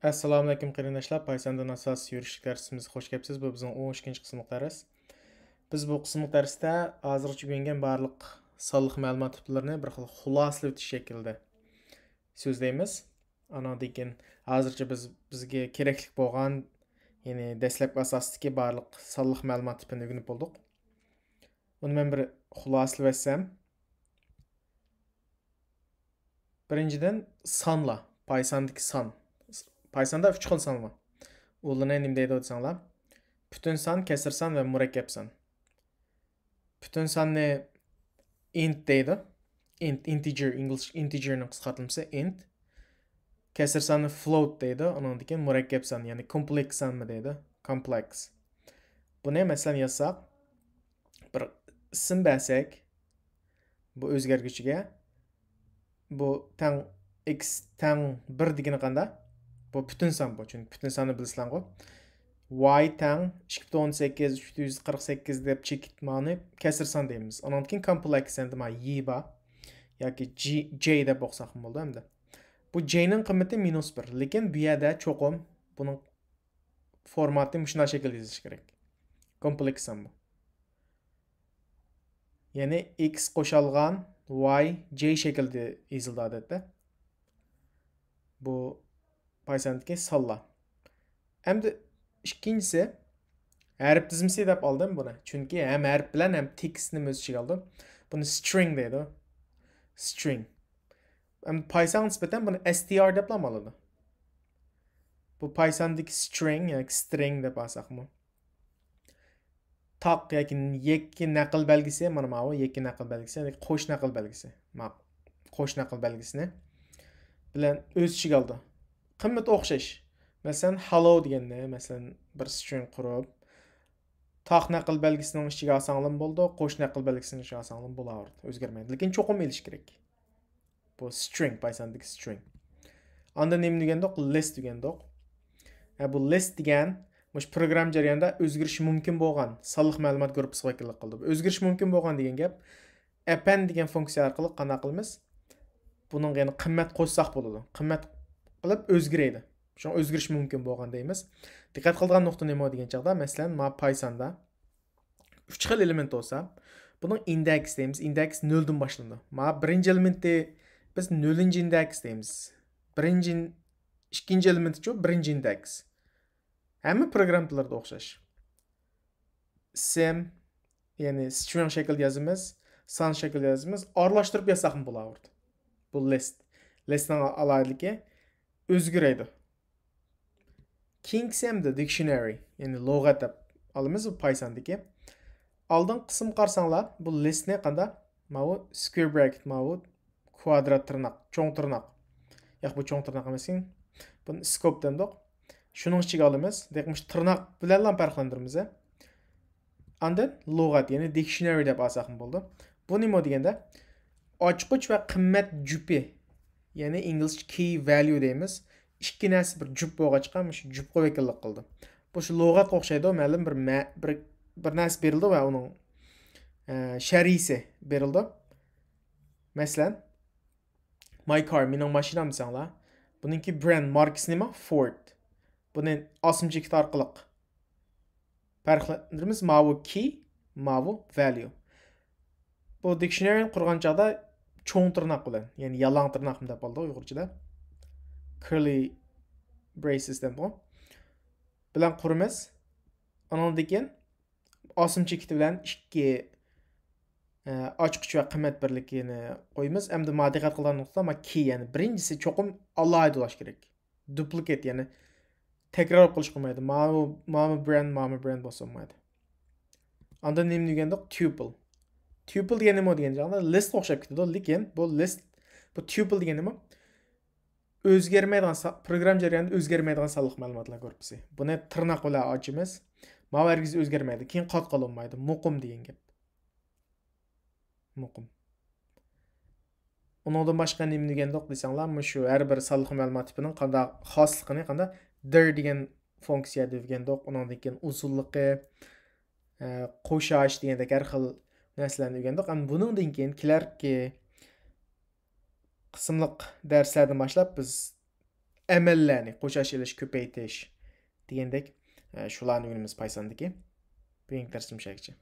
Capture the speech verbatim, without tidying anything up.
ئەسسالامۇئەلەيكۇم قېرىنداشلار، پايساندىن ئاساس يۈرۈشلۈك دەرسىمىزگە خوش كەپسىز. بۇ بىزنىڭ ئون ئىككىنچى قىسىملىق دەرس. بىز بۇ قىسىملىق دەرستە ھازىرغىچە ئۆگەنگەن بارلىق سانلىق مەلۇمات تىپلىرىنى بىر خىل خۇلاسىلىۋېتىش شەكلىدە سۆزلەيمىز. ئاناندىن كېيىن ھازىرچە بىز، بىزگە كېرەكلىك بولغان، يەنى دەسلەپكى ئاساستىكى بارلىق سانلىق مەلۇمات تىپىنى ئۆگىنىپ بولدۇق. ئۇنى مەن بىر خۇلاسىلىۋەتسەم، بىرىنچىدىن، سانلار. پايساندىكى سان. پايساندا ئۈچ خىل سان بار. ئۇلارنى نېمە دەيدۇ دېسەڭلار، پۈتۈن سان، كەسىر سان ۋە مۇرەككەپ سان. پۈتۈن ساننى int دەيدۇ. Int، integer، ئىنگلىزچە integer نىڭ قىسقارتمىسى int. كەسىر ساننى float دەيدۇ. ئۇنىڭدىن كېيىن مۇرەككەپ سان، يەنى كومپلېكس سانمۇ دەيدۇ. Complex. بۇنى مەسىلەن يازساق، بىر ئىسىم بەرسەك، بۇ ئۆزگەرگۈچىگە، بۇ تەڭ، x تەڭ بىر دېگىنى قانداق؟ بۇ پۈتۈن سان بۇ، چۈنكى پۈتۈن ساننى بىلىسىلەرغۇ. Y تەڭ ئىككى پۈتۈن ئوندىن سەككىز، ئۈچ يۈز قىرىق سەككىز دەپ چېكىت مانى كەسىر سان دەيمىز. ئانىڭدىن كېيىن كومپلېكس، ئەمدى مانا y بار ياكى g، j دەپ ئوقۇساقمۇ بولىدۇ ئەمدى. بۇ j نىڭ قىممىتى مىنۇس بىر، لېكىن بۇ يەردە چوقۇم بۇنىڭ فورماتنى مۇشۇنداق شەكىلدە يېزىش كېرەك. كومپلېكس سان بۇ. يەنى x قوشالغان y j شەكلىدە يېزىلىدۇ ئادەتتە. بۇ پايساندىكى سانلار. ئەمدى ئىككىنچىسى، ھەرپ تىزمىسى دەپ ئالدىم بۇنى. چۈنكى ھەم ھەرپ بىلەن ھەم تېكىستنى ئۆز ئىچىگە ئالىدۇ. بۇنى string دەيدۇ. String. ئەمدى پايسانغا نىسبەتەن بۇنى str دەپلا ئالىدۇ. بۇ پايساندىكى string ياكى string دەپ ئالساقمۇ. تاق ياكى يەككە نەقىل بەلگىسى، مانا ماۋۇ يەككە نەقىل بەلگىسى، يەنى قوش نەقىل بەلگىسى. ماق-، قوش نەقىل بەلگىسىنى بىلەن ئۆز ئىچىگە ئالىدۇ. قىممىتى ئوخشاش. مەسىلەن، hello دېگەننى، مەسىلەن، بىر string قۇرۇپ، تاق نەقىل بەلگىسىنىڭ ئىچىگە ئالساڭلارمۇ بولىدۇ، قوش نەقىل بەلگىسىنىڭ ئىچىگە ئالساڭلارمۇ بولاۋېرىدۇ. ئۆزگەرمەيدۇ. لېكىن چوقۇم ئېلىش كېرەك. بۇ string، پايساندىكى string. ئاندىن نېمە دېگەندۇق؟ List دېگەندۇق. ھە، بۇ list دېگەن مۇشۇ پروگرامما جەريانىدا ئۆزگىرىشى مۇمكىن بولغان سانلىق مەلۇمات گۇرۇپپىسىغا ۋەكىللىك قىلىدۇ. بۇ ئۆزگىرىشى مۇمكىن بولغان دېگەن گەپ، append دېگەن فۇنكسىيە ئارقىلىق قانداق قىلىمىز؟ بۇنىڭغا يەنە قىممەت قوشساق بولىدۇ. قىممەت قىلىپ ئۆزگىرەيدۇ. شۇڭا ئۆزگىرىشى مۇمكىن بولغان دەيمىز. دىققەت قىلىدىغان نۇقتا نېمە دېگەن چاغدا، مەسىلەن، ما پايساندا ئۈچ خىل ئېلېمېنت بولسا، بۇنىڭ ئىندېكس دەيمىز. ئىندېكس نۆلدىن باشلىنىدۇ. مانا بىرىنچى ئېلېمېنتى بىز نۆلىنچى ئىندېكس دەيمىز. بىرىنچى، ئىككىنچى ئېلېمېنتىچۇ بىرىنچى ئىندېكس. ھەممە پروگرامما تىللىرىدا ئوخشاش. ئىسىم، يەنى string شەكلىدە يازىمىز، سان شەكلىدە يازىمىز، ئارىلاشتۇرۇپ يازساقمۇ بولاۋېرىدۇ. بۇ list. Listنىڭ ئالاھىدىلىكى ئۆزگىرەيدۇ. كېيىنكىسى ئەمدى dictionary، يەنى لۇغەت دەپ ئالىمىز بۇ پايساندىكى. ئالدىنقى قىسىمغا قارىساڭلار، بۇ listنى قانداق؟ ماۋۇ square bracket، ماۋۇ كۋادرات تىرناق، چوڭ تىرناق. ياق، بۇ چوڭ تىرناق ئەمەسكەن. بۇنى scope دەمدۇق. شۇنىڭ ئىچىگە ئالىمىز. دېمەك، مۇشۇ تىرناق بىلەنلا پەرقلەندۈرىمىز. ئاندىن لۇغەت، يەنى dictionary دەپ ئالساقمۇ بولىدۇ. بۇ نېمە دېگەندە، ئاچقۇچ ۋە قىممەت جۈپى، يەنى ئىنگلىزچە key value دەيمىز. ئىككى نەرسە بىر جۈپ بولغاچقا، مۇشۇ جۈپقا ۋەكىللىك قىلىدۇ. بۇ شۇ لۇغەتقا ئوخشايدۇ، مەلۇم بىر مە-، بىر، بىر نەرسە بېرىلىدۇ ۋە ئۇنىڭ، ئە، شەرھىسى بېرىلىدۇ. مەسىلەن، my car، مېنىڭ ماشىنام دېسەڭلار، بۇنىڭكى brand، ماركىسى نېمە؟ Ford. بۇنى ئاسما چېكىت ئارقىلىق پەرقلەندۈرىمىز. ماۋۇ key، ماۋۇ value. بۇ dictionaryنى قۇرغان چاغدا چوڭ تىرناق بىلەن، يەنى يالاڭ تىرناقمۇ دەپ بولىدۇ ئۇيغۇرچىدا. Curly braces دەمدۇ. بىلەن قۇرىمىز. ئانىڭدىن كېيىن ئاسما چېكىتى بىلەن ئىككى، ئە، ئاچقۇچ ۋە قىممەت بىرلىكىنى قويىمىز. ئەمدى ما دىققەت قىلغان نۇقتا، ما key، يەنى بىرىنچىسى چوقۇم ئالاھىدە بولۇش كېرەك. Duplicate، يەنى تەكرار قىلىش قىلمايدۇ. ماۋۇ، ماۋۇ brand، ماۋۇ brand بولسا بولمايدۇ. ئاندىن نېمە دېگەندۇق؟ Tuple. Tuple دېگەن نېمە دېگەن چاغدا، listقا ئوخشاپ كېتىدۇ، لېكىن بۇ list، بۇ tuple دېگەن نېمە؟ ئۆزگەرمەيدىغان سا-، پروگرامما جەريانىدا ئۆزگەرمەيدىغان سانلىق مەلۇماتلار گۇرۇپپىسى. بۇنى تىرناق بىلەن ئاچىمىز. ماۋۇ ھەرگىز ئۆزگەرمەيدۇ. كېيىن قات قالمايدۇ. مۇقىم دېگەن گەپ. مۇقىم. ئۇنىڭدىن باشقا نېمە دېگەندۇق دېسەڭلار، مۇشۇ ھەر بىر سانلىق مەلۇمات تىپىنىڭ قانداق خاسلىقىنى، قانداق، dir دېگەن فۇنكسىيە دېگەندۇق، ئۇنىڭدىن كېيىن ئۇزۇنلۇقى، ئە، قوشاش دېگەندەك ھەر خىل نەرسىلەرنى ئۆگەندۇق. ئەمما بۇنىڭدىن كېيىن كېلەركى قىسىملىق دەرسلەردىن باشلاپ بىز ئەمەللەرنى قوشاش، ئېلىش، كۆپەيتىش دېگەندەك، ئە، شۇلارنى ئۆگىنىمىز پايساندىكى. بۈگۈنكى دەرسىمىز شۇ يەرگىچە.